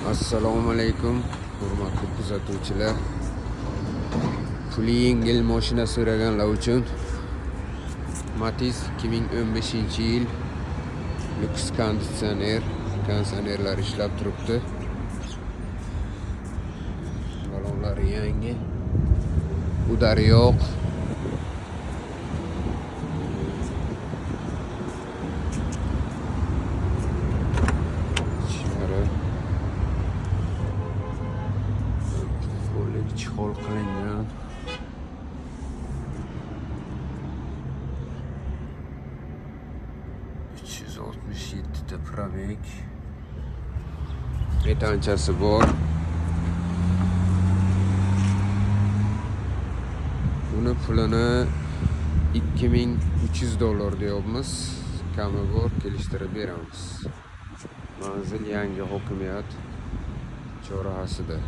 Assalomu alaykum, hurmatli kuzatuvchilar. Puli yengil mashina so'raganlar uchun Matiz 2015-yil, lyuks konditsioner, konditsionerlar ishlab turibdi. Balonlari yangi. Удар yo'q. Ichlari Qo'lik чехол qilingan. 367 ta пробег. Metanchasi bor. Buni pulini 2300 dollar deyapmiz. Kami bor, kelishtirib beramiz. Manzil Yangi hokimiyat chorrahasida.